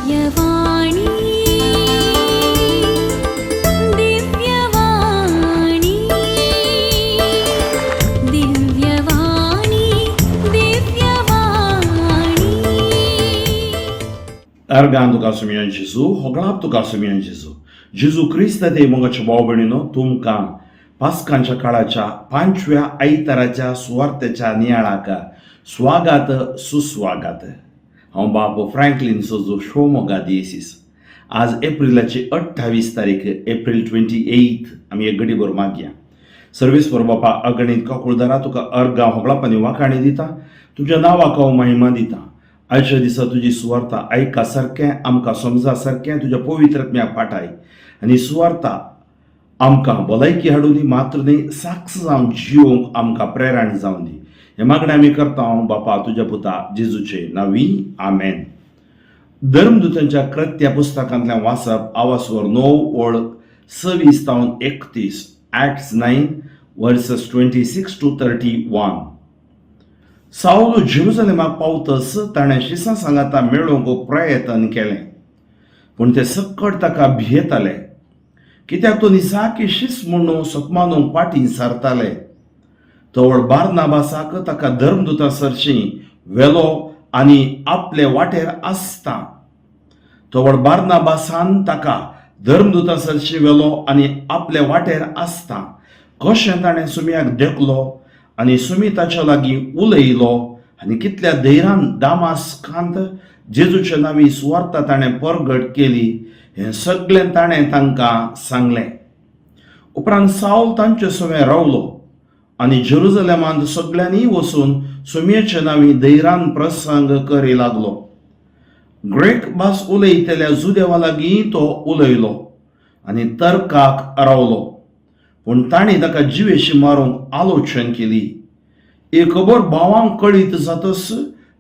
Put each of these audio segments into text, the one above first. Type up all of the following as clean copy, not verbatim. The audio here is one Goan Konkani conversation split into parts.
दिव्यवाणी, दिव्यवाणी, दिव्यवाणी, दिव्यवाणी. अर्गां तुका सुमयान जेजू, होगळाप तुका सुमयान जेजू. जेजू क्रिस्त ते मोगाच्या भाव भयणीनो, तुमकां पास्कांच्या काळाच्या पांचव्या आयताराच्या सुवार्तेच्या नियाळाक स्वागत, सुस्वागत. हांव बाब फ्रँकलीन सोजो, शिवमोगा दियेसीस. आज एप्रिलाची 28 तारीख, एप्रील 28. आमी एक घडीभर मागया. सर्वेस्पर बापा, अगणीत काकुळदारा, तुका अर्गां, होगळाप आनी वाखाणी दिता. तुज्या नांवाक हांव महिमा दिता. आयच्या दिसा तुजी सुवार्ता आयका सारकें, आमकां समजा सारकें तुज्या पवित्र आत्म्याक पाठाय आनी सुवार्ता आमकां भलायकी हाडूं दी, मात्र न्ही, साक्ष जावन जियोंक आमकां प्रेरण जावन दी. हें मागणें आमी करता हांव बापा, तुज्या पुता जेजूचे नांवी, आमेन. धर्मदूतांच्या कृत्या पुस्तकांतल्यान वाचप, आवासवर 9 ओळ 26 तावन 31, Acts 9 verses 26 to 31. सावलो जेरुजलेमाक पावतस ताणें शिसां सांगाता मेळोवंक प्रयत्न केलें, पूण ते सक्कड ताका भियेताले, कित्याक तो निजाकी शीस म्हणून सतमानूंक पाटी सारताले. तवळ बार्नाबासाक ताका धर्मदूता सरशी व्हेलो आनी आपले वाटेर आसता तवळ बार्नाबासान ताका धर्मदूता सरशी व्हेलो आनी आपले वाटेर आसता कशें ताणें सुमयाक देखलो आनी सुमी ताच्या लागीं उलयलो आनी कितल्या धैर्यान दामास्कांत जेजूच्या नांवी सुवार्ता ताणें परगट केली, हें सगळें ताणें तांकां सांगलें. उपरांत सावल तांचे सवें रावलो आनी जेरुजलेमांत सगळ्यांनी वचून सुमयेच्या नांवी धैर्यान प्रसंग करी लागलो. ग्रेक भास उलयतल्या जुदेवा लागीं तो उलयलो आनी तर्काक रावलो, पूण तांणी ताका जिवेशी मारूंक आलोचन केली. ही खबर भावांक कळीत जातच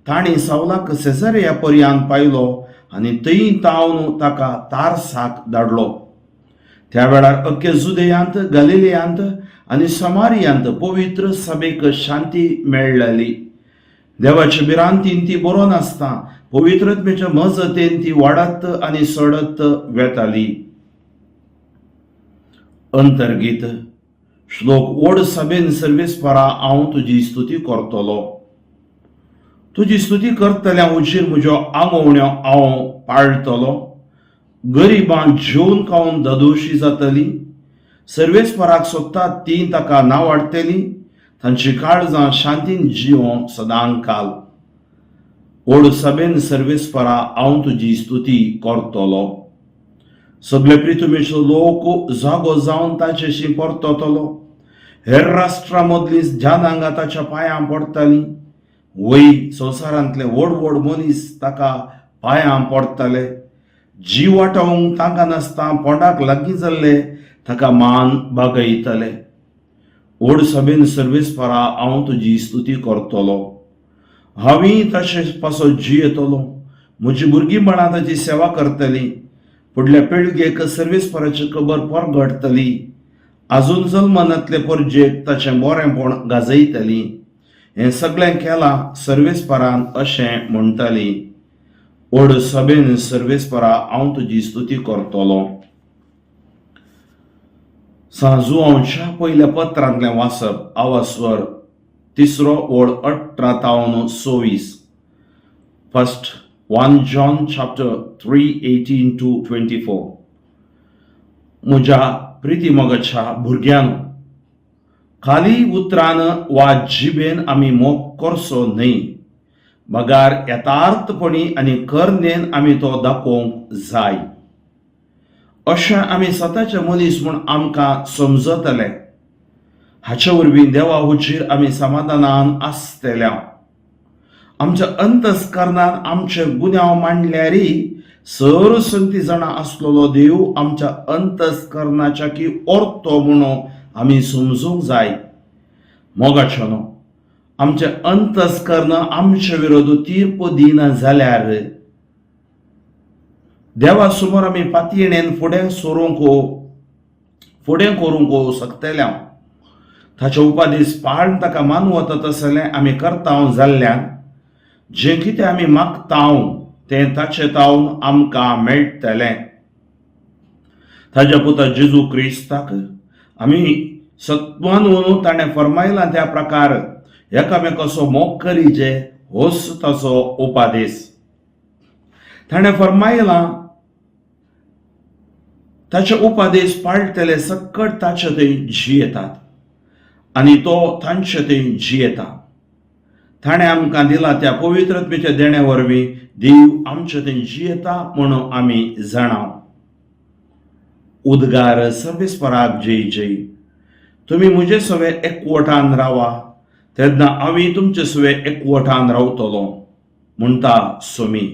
तांणी सावलाक सेजरिया पर्यंत पायलो आनी थंय तावन ताका तारसाक धाडलो. त्या वेळार अख्खे जुदेयांत, गलिलियांत आनी समारियांत पवित्र सभेक शांती मेळ्ळली. देवाच्या भिरांतीन ती बरो नासता पवित्रत्मेच्या मजतेन ती वाडत आनी सडत वेताली. अंतर्गीत श्लोक. व्हड सभेन सर्वेस्परा, हांव तुजी स्तुती करतलो. तुजी स्तुती करतल्या हुजीर म्हज्यो आंगवण्यो हांव पाळटलो. गरिबां जेवन खावन ददोशी जातली. सर्वेस्पराक सोदतात ती ताका नांवाडटली. तांची काळजां शांतीन जियों सदांकाल. व्हड सभेन सर्वेस्परा, हांव तुजी स्तुती करतलो. सगळे प्रिथुमेचो लोक जागो जावन ताचेशी परततलो. हेर राष्ट्रां मदलीं जनांगां ताच्या पांयां पडटालीं. वय, संवसारांतले व्हड व्हड मनीस ताका पांयां पडटाले. जीव वाटोवंक तांकां नासता पोंडाक लागीं जाल्ले ताका मान बागयतले. व्हड सभेन सर्वेस्परा, हांव तुजी स्तुती करतलो. हांवूय ताचे पासत जियेतलो. म्हजी भुरगीं बाळां ताची सेवा करतली. फुडल्या पिळगेक सर्वेस्पराची खबर परगटतली. आजून जल्मनातले परजेक ताचें बरेंपण गाजयतली. हें सगळें केलां सर्वेस्परान, अशें म्हणटाली. व्हड सभेन सर्वेस्परा, हांव तुजी स्तुती करतलो. सांजुआंवच्या पयल्या पत्रांतलें वाचप, आवास्वर तिसरो ओळ 18 तावन 26, First 1 John chapter 3, 18 to 24. म्हज्या प्रिती मोगाच्या भुरग्यानो, खाली उतरान वा जिबेन आमी मोग करचो न्हय, बगार यथार्थपणी आनी करनेन आमी तो दाखोवंक जाय. अशें आमी सताचे मनीस म्हूण आमकां समजतले. हाचे वरवीं देवा हुजीर आमी समाधानान आसतले. आमच्या अंतस्करणान आमचे गुन्यांव मांडल्यारय सर संगती जाणा आसलेलो देव आमच्या अंतस्करणाच्या की orto म्हणून आमी समजूंक जाय. मोगाचो न्हू, आमचें अंतस्कर्ण आमचे विरोध तीर्प दिना जाल्यार देवा समोर आमी पातयेणेन फुडें सरूंक, फुडें करूंक शकतले. ताचे उपादेश पाळून ताका मानवता तसलें आमी करता जाल्ल्यान जें कितें आमी मागता तें ताचे तावन आमकां मेळटलें. ताज्या पुता जेजू क्रिस्ताक आमी सत्वान ताणें फरमायलां त्या प्रकार एकामेकाचो मोग करीजे, होच ताचो उपादेश. ताणें फरमायलां ताचे उपादेश पाळटले सकट ताचे थंय जियेतात आनी तो तांचे थंय जियेता. ताणें आमकां दिला त्या पवित्र आत्म्याच्या देण्या वरवीं देव आमचे थंय जियेता म्हणून आमी जाणा. उद्गार सर्वेस्पराक जय जय. तुमी म्हजे सवे एकवटान रावा, तेन्ना हांव तुमचे सवे एकवटान रावतलो, म्हणटा सोमी.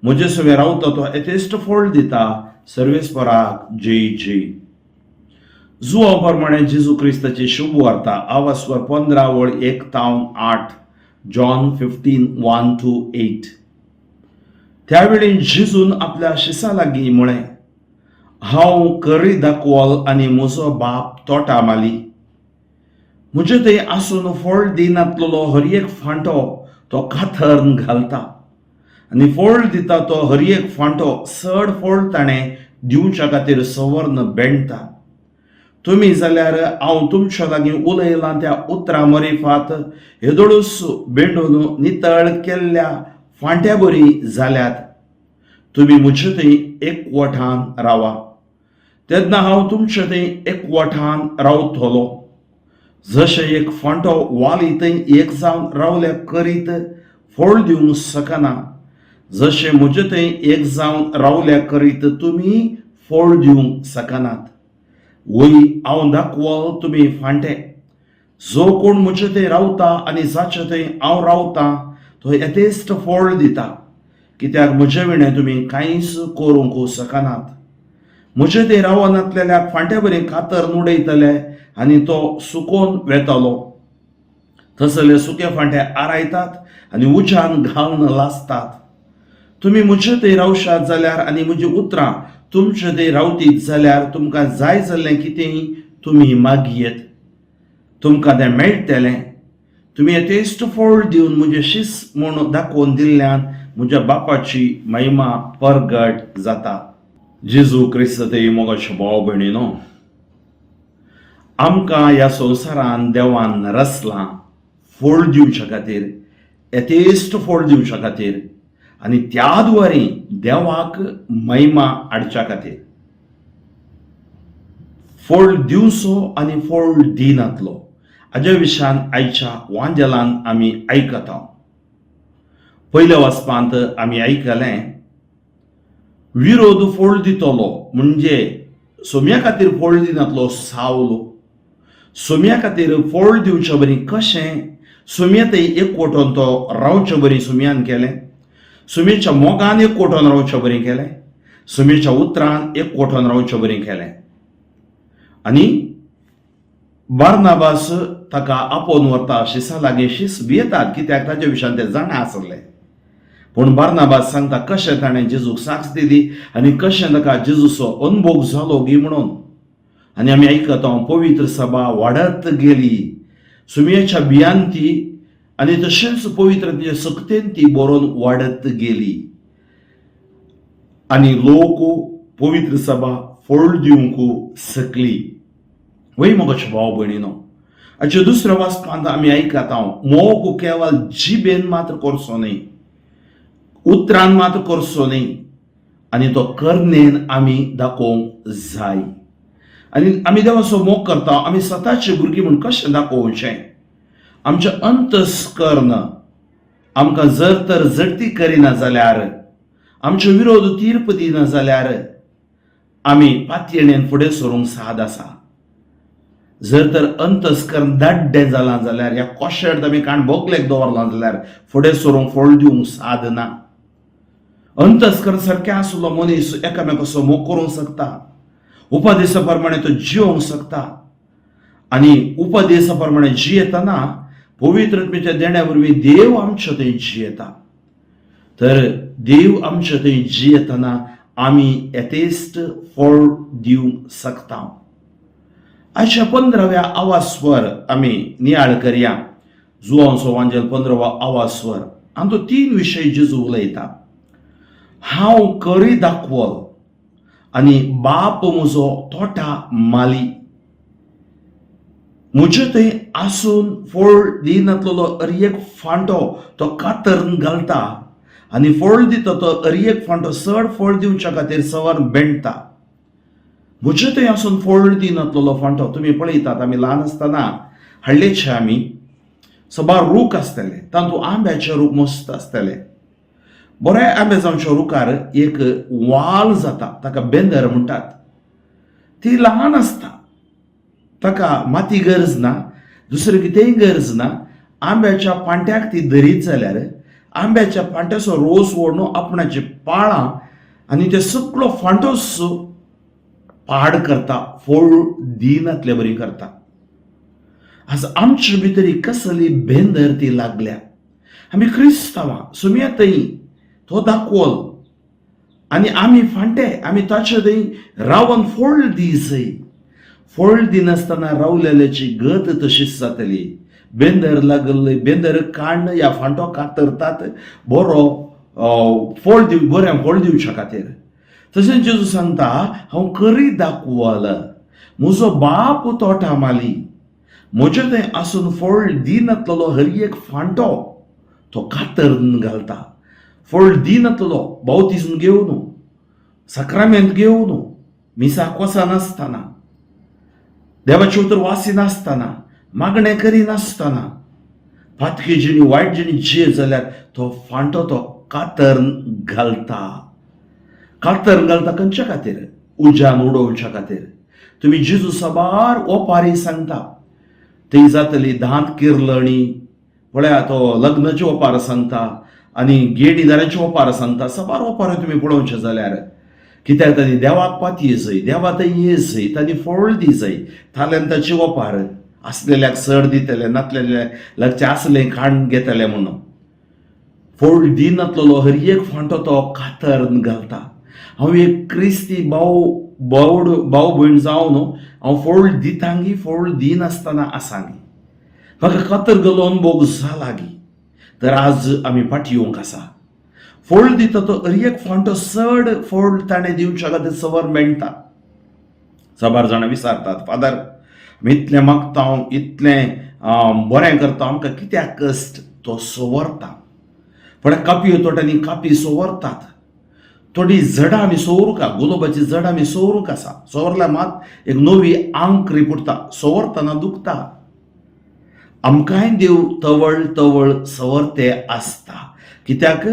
म्हजे सवे रावता तो येथेश्ट फळ दिता. सर्वेस्पराक जय जय. जुवांव प्रमाणे जेजू क्रिस्ताची शुभ वार्ता, आवास्वर 15 वळ 1 तावन 8, John 15:1 to 8. त्यावेळी जेजून आपल्या शिसा लागीं म्हळें, हांव करी दाखवल आनी म्हजो बाप तोटा माली. म्हजे थंय आसून फळ दिनातलेलो हर एक फांटो तो काथर्न घालता आनी फळ दिता तो हर एक फांटो चड फळ ताणें दिवच्या खातीर सवर्ण बेणटा. तुमी जाल्यार हांव तुमच्या लागीं उलयलां त्या उतरां मरिफात हेदोळूस बेंडून नितळ केल्ल्या फांट्या बरी जाल्यात. तुमी म्हजे थंय एकवटान रावा, तेन्ना हांव तुमचे थंय एकवटान रावतलो. जशें एक फांटो वाली थंय एक जावन रावल्या करीत फळ दिवंक शकना, जशें म्हजे थंय एक जावन रावल्या करीत तुमी फळ दिवंक शकनात. वय, हांव दाखवल तुमी फांटे. जो कोण म्हजे थंय रावता आनी जाचे थंय हांव रावता तो येथेश्ट फळ दिता, कित्याक म्हजे विणें तुमी कांयच करूंक शकनात. म्हजे थंय रावनातलेल्याक फांट्या बरी कातर उडयतले आनी तो सुकोवन वेतलो. तसले सुके फांटे आरायतात आनी उज्यान घालून लासतात. तुमी म्हजे थंय रावशात जाल्यार आनी म्हजी उतरां तुमचे थंय रावतीत जाल्यार तुमकां जाय जाल्लें कितेंय तुमी मागयेत, तुमकां तें मेळटलें. तुमी येथेश्ट फळ दिवन म्हजें शीस म्हूण दाखोवन दिल्ल्यान म्हज्या बापाची महिमा परगट जाता. जेजू क्रिस्त ते मोगाचे भाव भयणीनो, आमकां ह्या संवसारान देवान रचलां फळ दिवच्या खातीर, येथेश्ट फळ दिवच्या खातीर आनी त्या द्वारे देवाक महिमा हाडच्या खातीर. फळ दिवचो आनी फळ दिनातलो हाज्या विशयान आयच्या वांजेलान आमी आयकता. पयल्या वाचपांत आमी आयकलें, विरोध फळ दितलो म्हणजे सोम्या खातीर फळ दिनातलो सावलो सोम्या खातीर फळ दिवचे बरी कशें सोम्या थंय एकवटून तो रावचे बरी सोम्यान केलें, सोम्याच्या मोगान एकवटून रावचे बरी केलें, सोम्याच्या उतरान एकवटून रावचे बरी केलें. आनी बार्नाबास ताका आपोवन व्हरता शिसा लागीं. शीस भियेतात कित्याक ताच्या विशयान ते जाणा आसले. पूण बार्नाबास सांगता कशें ताणें जेजूक साक्ष दिली आनी कशें ताका जेजूचो अनभोग जालो गी म्हणून. आनी आमी आयकता, पवित्र सभा वाडत गेली सुमयेच्या भियान ती आनी तशेंच पवित्र सक्तेन ती बरोवन वाडत गेली आनी लोक पवित्र सभा फळ दिवंक सकली. वय मोगाचे भाव भयणीनो, आजच्या दुसऱ्या वाचपांत आमी आयकता, मोग केवल जिबेन मात्र करचो न्हय, उतरान मात्र करचो न्हय आनी तो करणेन आमी दाखोवंक जाय. आनी आमी देवाचो मोग करता, आमी स्वताचे भुरगीं म्हूण कशें दाखोवचें? आमचें अंतस्कर्ण आमकां जर तर जडती करिना जाल्यार, आमचे विरोध तीर्प दिना जाल्यार आमी पातयेणेन फुडें सरूंक साद आसा. जर तर अंतस्कर्ण दाड्डें जालां जाल्यार, ह्या कोशेर आमी काण बोगलेक दवरलां जाल्यार फुडें सरूंक फळ दिवंक साद ना. अंतस्कर्ण सारकें आसलो मनीस एकामेकाचो मोग करूंक शकता, उपदेसा प्रमाणे तो जिवंक शकता आनी उपदेसा प्रमाणे जियेतना पवित्र आत्म्याच्या देण्या वरवीं देव आमच्या थंय जियेता. तर देव आमच्या थंय जियेतना आमी येथेश्ट फळ दिवंक शकता. आयच्या 15व्या आवास्वर आमी नियाळ करया. जुवांचो वांजेल 15वो आवास्वर, आनी तो तीन विशय जेजू उलयता. हांव करी दाखवल आनी बाप म्हजो तोटा माली. म्हजे थंय आसून फळ दिनातलेलो हर एक फांटो तो कातरून घालता आनी फळ दिता तो हर एक फांटो चड फळ दिवच्या खातीर सवर बेणटा. म्हजे थंय आसून फळ दिनातलेलो फांटो, तुमी पळयतात, आमी ल्हान आसतना हाडलेचे आमी सबार रूख आसतले, तातूंत आंब्याचे रूख मस्त आसतले. बऱ्या आंबे जावच्या रुखार एक वाल जाता, ताका बेंदर म्हणटात. ती ल्हान आसता, ताका माती गरज ना, दुसरें कितेंय गरज ना. आंब्याच्या पांट्याक ती धरीत जाल्यार आंब्याच्या पांट्याचो रोस ओडून आपणाची पाळां आनी ते सगळो फांटोस पाड करता, फळ दिनातले बरी करता. आज आमचे भितर कसली बेंदर ती लागल्या. आमी क्रिस्तांवां सुमया थंय तो दाखवल आनी आमी फांटे, आमी ताचे थंय रावन फळ दी जय. फळ दिनासतना रावलेल्याची गत तशीच जातली. बेंदर लागल्ले, बेंदर काण्ण ह्या फांटो कातरतात बरो फळ दिव, बरें फळ दिवच्या खातीर. तशेंच जेजू सांगता, हांव करी दाखवल, म्हजो बाप तोटा माली, म्हजे थंय आसून फळ दिनातलेलो हर एक फांटो तो कातरून घालता. फळ दिनातलेलो, बावतिज्म घेवन, साक्रामेंत घेवन, मिसाक वचनासतना, देवाचें उतर वाचिनासतना, मागणें करिनासतना, पातकी जिणी, वायट जिणी जियेत जाल्यार तो फांटो तो कातरून घालता. कातर घालता खंयच्या खातीर? उज्यान उडोवच्या खातीर. तुमी जेजू साबार ओपारी सांगता, थंय जातली दांत किर्लणी. पळया, तो लग्नाची ओपार सांगता आनी गेणीदाराची ओपार सांगता. साबार ओपार तुमी पळोवचें जाल्यार, कित्याक तांणी देवाक पातये जय, देवा थंय ये जय, तांणी फळ दी जय. तालेंताची ओपार, आसलेल्याक चड दितले, नातलेल्या लागचे आसलें काण घेतले म्हणून. फळ दिनातलेलो हर एक फांटो तो कातर घालता. हांव एक क्रिस्ती भाव भावड भाव भयण जावन हांव फळ दितांगी, फळ दिनासतना आसांगी, म्हाका कातर गेलो अनुभव जाला गी, तर आज आमी फाटी येवंक आसा. फळ दिता तो हर एक फांटो चड फळ ताणें दिवच्या खातीर सवर मेळटा. साबार जाणां विचारतात, फादर, आमी इतलें मागता, हांव इतलें बरें करता, आमकां कित्याक कश्ट? तो सवरता. पण कापयो तोट्यांनी कापी सवरतात. थोडी झडां आमी सवरूंक, गुलाबाची झाडां आमी सवरूंक आसा. सवरल्यार मात एक नवी आंकरी पुरता, सवरतना दुखता. आमकांय देव तवळ तवळ सवरते आसता, कित्याक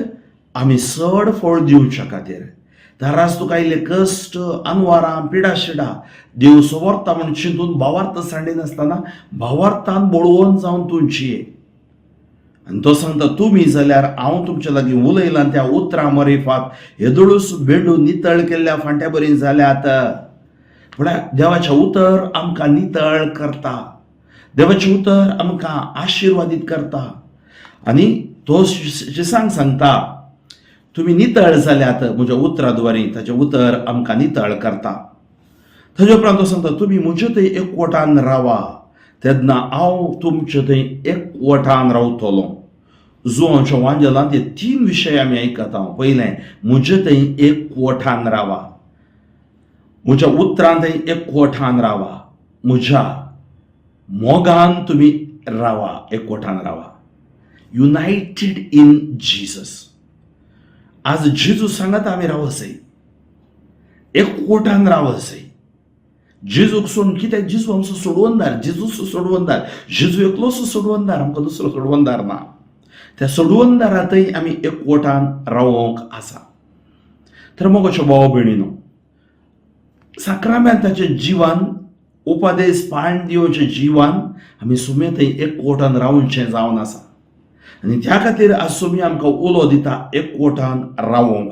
आमी चड फळ दिवच्या खातीर. तर तुका आयले कश्ट, अनवारां, पिडा शिडा देव सवरता म्हूण चिंतून भावार्थ सांडिनासतना भावार्थान बळवंत जावन तूं जिये. आनी तो सांगता, तुमी जाल्यार हांव तुमच्या लागीं उलयलां त्या उतरां मरिफात येदोळूच बेंडू नितळ केल्ल्या फांट्या बरी जाल्यात. म्हळ्यार देवाचें उतर आमकां नितळ करता, देवाचें उतर आमकां आशिर्वादीत करता. आनी तो जेसांक सांगता, तुमी नितळ जाल्यात म्हज्या उतरा द्वारी. ताचें उतर आमकां नितळ करता. ताजे उपरांत तो सांगता, तुमी म्हजे थंय एकवटान रावा, तेन्ना हांव तुमचे थंय एकवटान रावतलो. जुवांच्या वांजेलांत हे तीन विशय आमी आयकता. पयलें, म्हजे थंय एकवटान रावा, म्हज्या उतरान थंय एकवटान रावा, म्हज्या मोगान तुमी रावा, एकवटान रावा. United in Jesus. आज जेजू सांगता, आमी रावसय, एकवटान रावसय, जेजूक सोडून. कित्याक जेजू आमचो सोडवणदार, जेजूच सोडवणदार, जेजू एकलोच सोडवणदार, आमकां दुसरो सोडवणदार ना. त्या सोडवणदारांतय आमी एकवटान रावोंक आसा. तर मोगाच्यो भाव भयणीनो, साक्रामेंताचें जिवन, उपदेश पाळण दिवचें जिवन, आमी सुमेतय एकवटान रावचें जावन आसा. आनी त्या खातीर आज सुमी आमकां उलो दिता एकवटान रावोंक.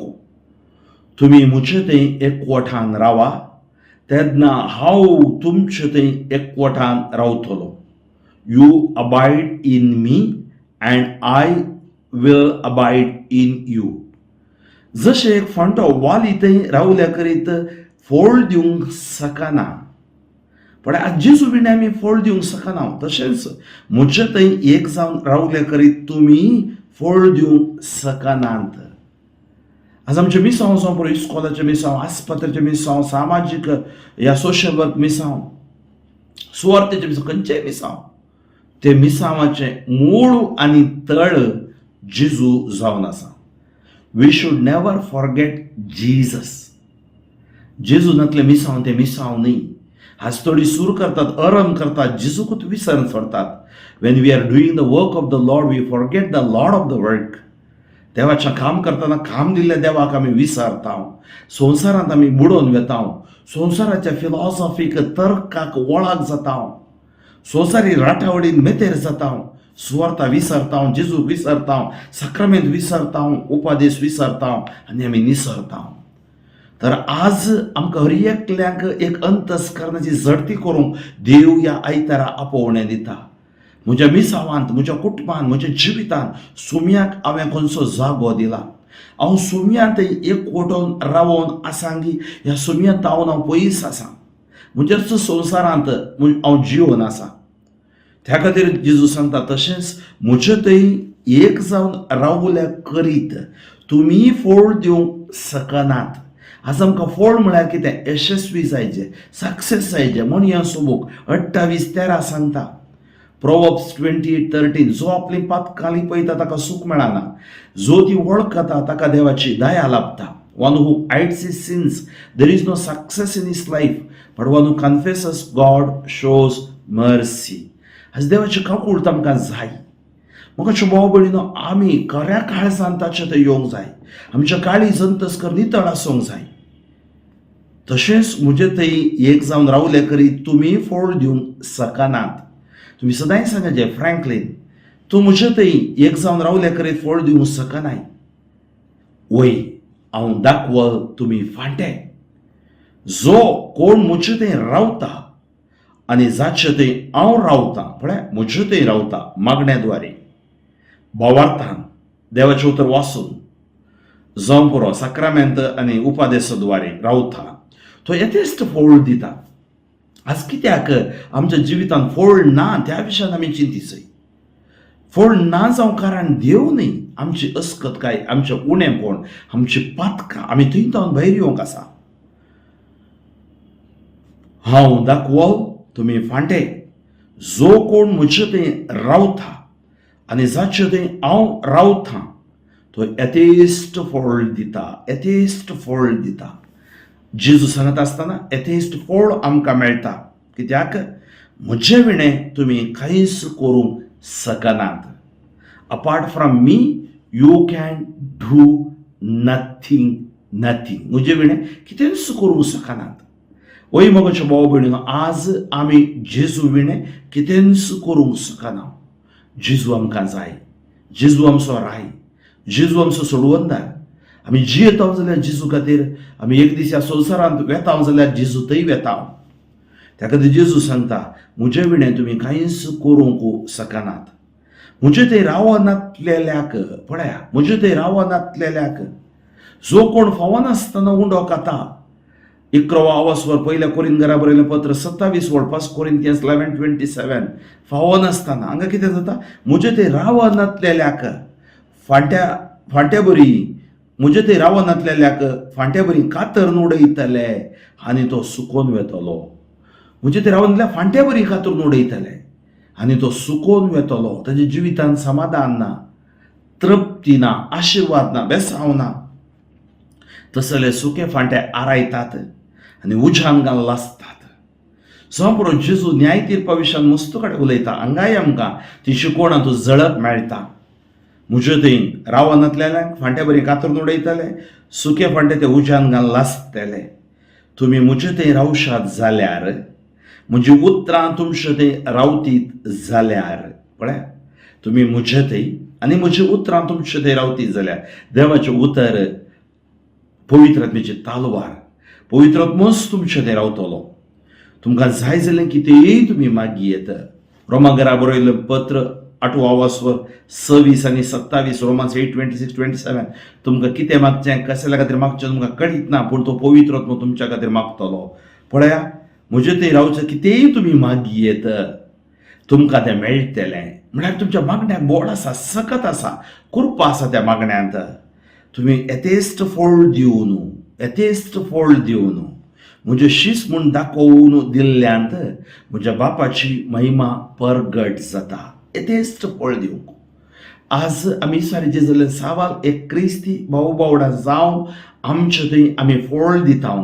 तुमी म्हजे थंय एकवटान रावा, तेन्ना हांव तुमचे थंय एकवटान रावतलो. You abide in me and I will abide in you. जशें एक फांटो वाली थंय रावल्या करीत फळ दिवंक शकना, पण आज जेजू विणे आमी फळ दिवंक शकना, तशेंच म्हजे थंय एक जावन रावल्या करीत तुमी फळ दिवंक शकनात. आज आमचें मिसांव जावं पुरो, इस्कोलाचें मिसांव, आस्पत्रेचें मिसांव, सामाजीक या सोशल वर्क मिसांव, सुवार्थेचें मिसांव, खंयचेंय मिसांव, ते मिसांवाचें मूळ आनी तळ जेजू जावन आसा. We should never forget Jesus. जेजू नातलें मिसांव तें मिसांव न्ही. आज थोडी सूर करतात, अरम करतात, जेजूकूच विसरून सोडतात. When we are doing the work of the Lord, we forget the Lord of the work. देवाचें काम करतना काम दिल्ल्या देवाक आमी विसरता. संवसारांत आमी बुडोवन वेता. संवसाराच्या फिलॉसॉफीक, तर्काक वळख जाता. संवसारी राटावळीन मेतेर जाता. सुवार्ता विसरता, जेजूक विसरता, साक्रामेंत विसरता, उपादेश विसरता आनी आमी निसरता. तर आज आमकां हर एकल्यांक एक अंतस्करणाची झडती करूंक देव ह्या आयतारा आपोवणें दिता. म्हज्या मिसावांत, म्हज्या कुटुंबान, म्हज्या जिवितांत सुम्याक हांवें खंयचो जागो दिला? हांव सुम्यांत एकवटून रावोन आसांगी ह्या सुम्यांत तावन हांव पयस आसा? म्हज्याच संवसारांत हांव जिवन आसा? त्या खातीर जेजू सांगता, तशेंच म्हजे थंय एक जावन रावल्या करीत तुमी फोळ दिवंक शकनात. आज आमकां फोळ म्हळ्यार कितें? यशस्वी जायचे, सक्सेस जायचे. म्हण सोबूक 28:13 सांगता, प्रोवर्ब्स 28:13, जो आपली पातकां लिपयता ताका सूख मेळना, जो ती वळखता ताका देवाची दया लाभता. One who hides his sins, there is no success in his life, but one who confesses, God shows mercy. आज देवाची काकूळत आमकां जाय. म्हाका भाव भयणीनो, आमी खऱ्या काळजान ताचें थंय येवंक जाय. आमच्या काळीज अंतस्कर नितळ आसूंक जाय. तशेंच म्हजे थंय एक जावन रावले करीत तुमी फोळ दिवंक शकनात. तुमी सदांय सांगाचे, फ्रँकलीन, तूं म्हजे थंय एक जावन रावले करीत फोळ दिवंक शकनाय. वय, हांव दाखवल, तुमी फांटे. जो कोण म्हजे थंय रावता आनी जाचे थंय हांव रावतां, पळय, म्हजे थंय रावता मागण्याद्वारे, भावार्थान, देवाचें उतर वाचून जावं पुरो, साक्रामेंत आनी उपादेसाद्वारे रावता, तो येथेश्ट फोळ दिता. आज कित्याक आमच्या जिवितांत फोळ ना, त्या विशयान आमी चिंतीचय. फोळ ना जावं कारण देव न्ही, आमची अस्कतकाय, आमचें उणेपण, आमची पातकां. आमी थंय तावन भायर येवंक आसा. हांव दाखवल, तुमी फांटे. जो कोण म्हजे थंय रावता आनी जाचे थंय हांव रावतां, तो येथेश्ट फळ दिता, येथेश्ट फळ दिता. जेजू सांगत आसतना येथेश्ट फळ आमकां मेळटा, कित्याक म्हजे विणें तुमी कांयच करूंक शकनात. Apart from me, you can do nothing, nothing. म्हजे विणें कितेंच करूंक शकनात. वय मोगाचे भाव भयणीनो, आज आमी जेजू विणें कितेंच करूंक शकना. जेजू आमकां जाय. जेजू आमचो राय, जेजू आमचो सोडवंदार. आमी जियेता जाल्यार जेजू खातीर. आमी एक दीस ह्या संवसारांत वेता जाल्यार जेजू थंय वेता. त्या खातीर जेजू सांगता, म्हजे विणें तुमी कांयच करूंक शकनात. म्हजे थंय रावनातलेल्याक, पळया, म्हजे थंय रावनातलेल्याक जो कोण फावनासतना उंडो खाता. 11वो आवासवर, पयल्या कोरिंत घरा बरयलें पत्र, 27 वळ, First Corinthians 11:27. फावनासतना हांगा कितें जाता? म्हजे थंय रावनातलेल्याक फांट्या बरी, म्हजे थंय रावनातलेल्याक फांट्या बरी कातरून उडयतले आनी तो सुकोन वेतलो. म्हजे थंय रावनातल्या फांट्या बरी कातरून उडयतले आनी तो सुकोन वेतलो. ताच्या जिवितान समाधान ना, तृप्ती ना, आशिर्वाद ना, बेसांव ना. तसले सुके फांटे आरायतात आनी उज्यान घालून लासतात. सोंपरो जेजू न्याय तिर्पा विशयान मस्त कडेन उलयता. हांगाय आमकां ती शिकवणांत झळक मेळटा. म्हजे थंय रावनातलेल्यांक फांट्या बरी कातरून उडयतले, सुके फांटे ते उज्यान घालून लासतले. तुमी म्हजे थंय रावशात जाल्यार, म्हजी उतरां तुमचे थंय रावतीत जाल्यार, पळया, तुमी म्हजे थंय आनी म्हजी उतरां तुमचे थंय रावतीत जाल्यार. देवाचें उतर पवित्र आत्म्याची तालवार. पवित्र आत्मोच तुमचे थंय रावतलो. तुमकां जाय जाल्यार कितेंय तुमी मागीर येत. रोमा घरा बरयलें पत्र, आठवो आवासवर, 26 आनी 27, Romans 8:26-27. तुमकां कितें मागचें, कसल्या खातीर मागचें तुमकां कळीत ना, पूण तो पवित्र आत्मो तुमच्या खातीर मागतलो. पळया, म्हजे थंय रावचें, कितेंय तुमी मागी येत, तुमकां तें मेळटलें. म्हळ्यार तुमच्या मागण्याक बोळ आसा, सकत आसा, कृपा आसा त्या मागण्यांत. तुमी येथेश्ट फळ दिवन, येथेश्ट फळ दिवन म्हजे शीस म्हूण दाखोवन दिल्ल्यांत म्हज्या बापाची महिमा परगट जाता. येथेश्ट फळ दिवंक आज आमी सारी जेजले सावाल एक क्रिस्ती भाव बावडा जावन आमचे थंय आमी फळ दिता.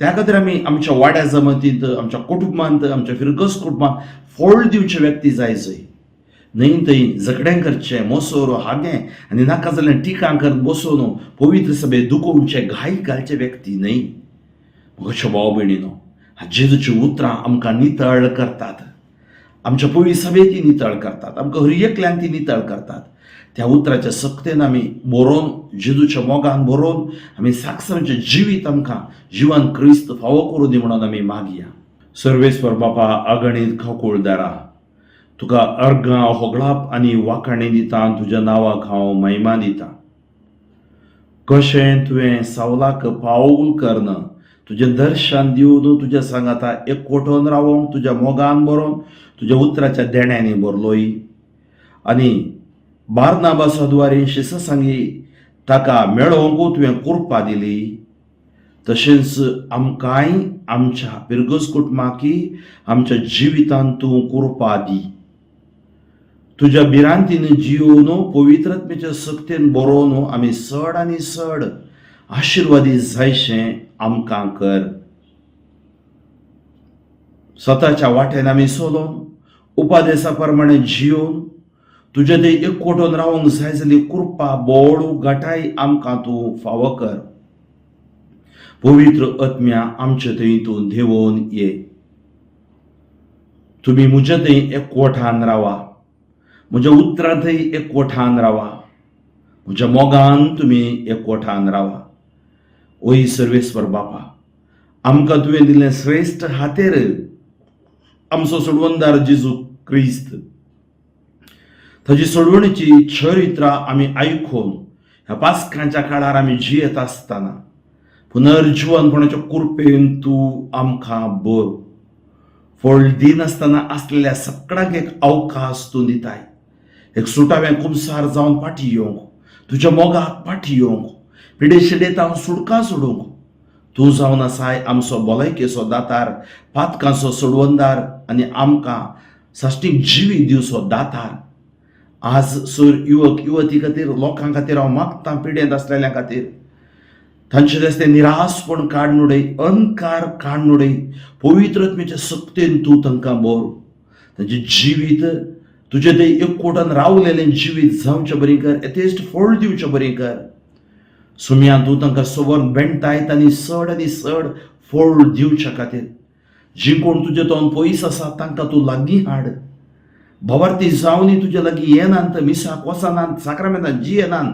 त्या खातीर आमी आमच्या वाड्या जमातींत, आमच्या कुटुंबांत, आमच्या फिरगस कुटुंबांत फळ दिवचे व्यक्ती जाय जंय न्हय थंय झगडें करचें, मोसोर हागें आनी नाका जाल्यार टिका करत बसोवन पवित्र सभे दुखोवचे, घाई घालचे व्यक्ती न्हय. म्हज्या भाव भयणीनो, जेजूची उतरां आमकां नितळ करतात. आमच्या पवित्र सभे ती नितळ करतात, आमकां हर एकल्यान ती नितळ करतात. त्या उतराच्या सक्तेन आमी बरोवन, जेजूच्या मोगान बरोवन आमी साक्षांचें जिवीत आमकां जिवन क्रिस्त फावो करूं दी म्हणून आमी मागया. सर्वेस्वर बापा, अगणीत खाकुळदारा, तुका अर्गां, होगळाप आनी वाखाणी दिता. तुज्या नांवाक हांव महिमा दिता. कशें तुवें सावलाक पावल करन तुजें दर्शन दिवन तुज्या सांगाता एकवटोन रावोंक तुज्या मोगान बरोवन तुज्या उतराच्या देण्यांनी भरलोय आनी बार्नाबासा द्वारे शिसा सांगी ताका मेळोवंक तुवें कृपा दिली, तशेंच आमकांय आमच्या पिरगस कुटुंबाकी आमच्या जिवितांत तूं कृपा दी. तुज्या भिरांतीन जियोवन पवित्रत्मेच्या सक्तेन बरोवन आमी चड आनी चड आशिर्वादी जायशें आमकां कर. स्वताच्या वाटेन आमी चलोन उपादेसा प्रमाणे जियोवन तुज्या ते एकवटून रावंक जाय जाली कृपा, बोळ, घटाय आमकां तूं फावो कर. पवित्र आत्म्या, आमचे थंय तूं देंवोवन ये. तुमी म्हज्या थंय एकवटान रावा, म्हज्या उतरां थंय एकवटान रावा, म्हज्या मोगान तुमी एकवटान रावा. ओय सर्वेस्वर बापा, आमकां तुवें दिल्लें श्रेश्ठ हातेर, आमचो सोडवणदार जेजू क्रिस्त, ताजी सोडवणीची चरित्रां आमी आयकून ह्या पास्कांच्या काळार आमी जियेत आसतना पुनर्जिवनपणाच्या कृपेन तूं आमकां बर. फळ दिनासतना आसलेल्या सगळ्यांक एक अवकाश तूं दिताय, एक सुटावें कुमसार जावन फाटी येवंक, तुज्या मोगाक फाटी येवंक, पिडे शिडेतावन सुटका सोडूंक. तूं जावन आसाय आमचो भलायकेचो दातार, पातकांचो सोडवणदार आनी आमकां साश्टीक जिवीत दिवचो दातार. आज सर युवक युवती खातीर, लोकां खातीर हांव मागतां. पिडेंत आसलेल्या खातीर तांचे रस्ते निराशपण काडून उडय, अंधकार काडून उडय. पवित्र आत्म्याच्या सक्तेन तूं तांकां भर. तांचें जिवीत तुजें ते एकवटान रावलेलें जिवीत जावचें बरें कर, येथेश्ट फळ दिवचें बरें कर. सुमयान तूं तांकां सवर बेणटायत आनी चड आनी चड फळ दिवच्या खातीर, जी कोण तुजे तोंड पयस आसा तांकां तूं लागीं हाड. भवार्थी जावनी तुजे लागीं येनात, मिसाक वचनात, साक्रामेंतां जियेनात,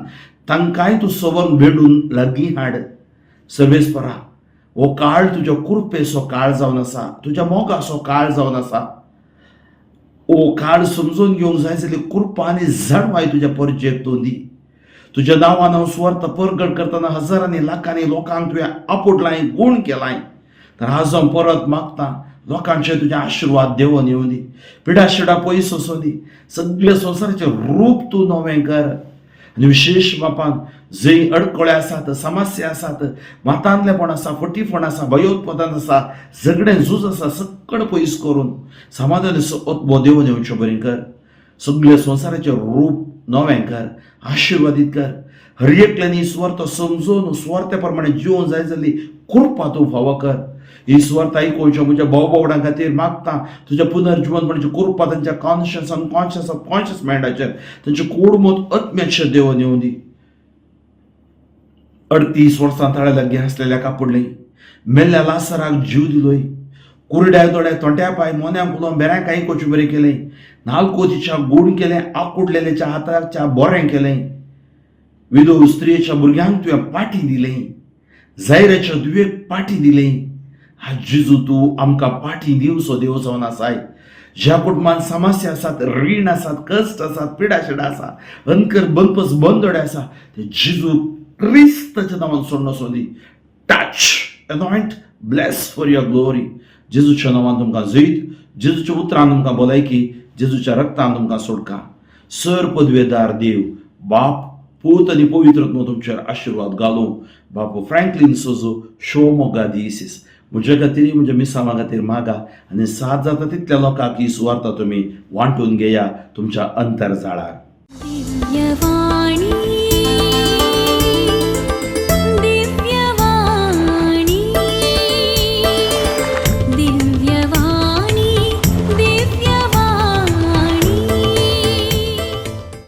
तांकांय तूं सवर भेडून लागीं हाड. सर्वेस्परा, हो काळ तुज्या कृपेचो काळ जावन आसा, तुज्या मोगाचो काळ जावन आसा. हो काळ समजून घेवंक जाय जाल्यार कृपा आनी जाणवाय तुज्या परजेक तूं दी. तुज्या नांवान हांव सुवार्थ परगट करतना हजारांनी लाखांनी लोकांक तुवें आपोडलाय, गूण केलाय. तर आज हांव परत मागता, लोकांचे तुजे आशिर्वाद देवोन येवं दी, पिडा शिडा पयस वचूं दी. सगळे संवसाराचें रूप तूं नवें कर आनी विशेश बापान जंय अडकळे आसात, समस्या आसात, मातांतलेपण आसा, फटीपण आसा, भयोत्पादन आसा, झगडें झूज आसा, सगळें पयस करून समाधान आत्मो देवून येवचें बरें कर. सगळे संवसाराचें रूप नवें कर, आशिर्वादीत कर. हर एकल्यानी सुवार्थ समजून सुवार्थे प्रमाणे जिवून जाय जाल्ली कृपा तूं फावो कर. ही सुवार्थ आयकुच्या म्हज्या भाव भावडां खातीर मागता, तुज्या पुनर्जिवनपणाची कृपा तांच्या कॉन्शियस, अनकॉन्शियस, सबकॉन्शियस मायंडाचेर, तांचे कोडमत आत्म्याचेर देवून येवं दी. 38 वर्सां तळ्या लागीं आसलेल्या कापडली, मेल्ल्या लासराक जीव दिलोय, कुरड्या दोड्या, तोंट्या पांय, मोन्यांक उलोवन बेऱ्यांक आयकुचें बरें केलें, नालकोतीच्या गूण केलें, आकुडलेल्याच्या हाताच्या बरें केलें, विधव स्त्रियेच्या भुरग्यांक तुवें पाटी दिलें, जायऱ्याच्या धुवेक पाटी दिलें. हा जेजू, तूं आमकां पाटी दिवचो देव जावन आसाय. ज्या कुटुंबान समस्या आसात, रीण आसात, कश्ट आसात, पिडा शिडा आसा, अनकर बंदपस बंदोडे आसा, ते जेजू क्रिस्ताच्या नांवान सोडणो सोदी. Touch, anoint, bless for your glory. जेजूच्या नांवान तुमकां जैत, जेजूच्या उतरान तुमकां भलायकी, जेजूच्या रक्तान तुमकां सोडका. सर पदवेदार देव बाप, पूत आनी पवित्र तुमचेर आशिर्वाद घालूं. बापू फ्रँकलीन सोजो शिवमोग्गा दियसीस म्हजे खातीर, म्हज्या मिसांवा खातीर मागा आनी साथ जाता तितल्या लोकांक ही सुवार्ता तुमी वांटून घेया तुमच्या अंतरजाळार. दिव्यवाणी.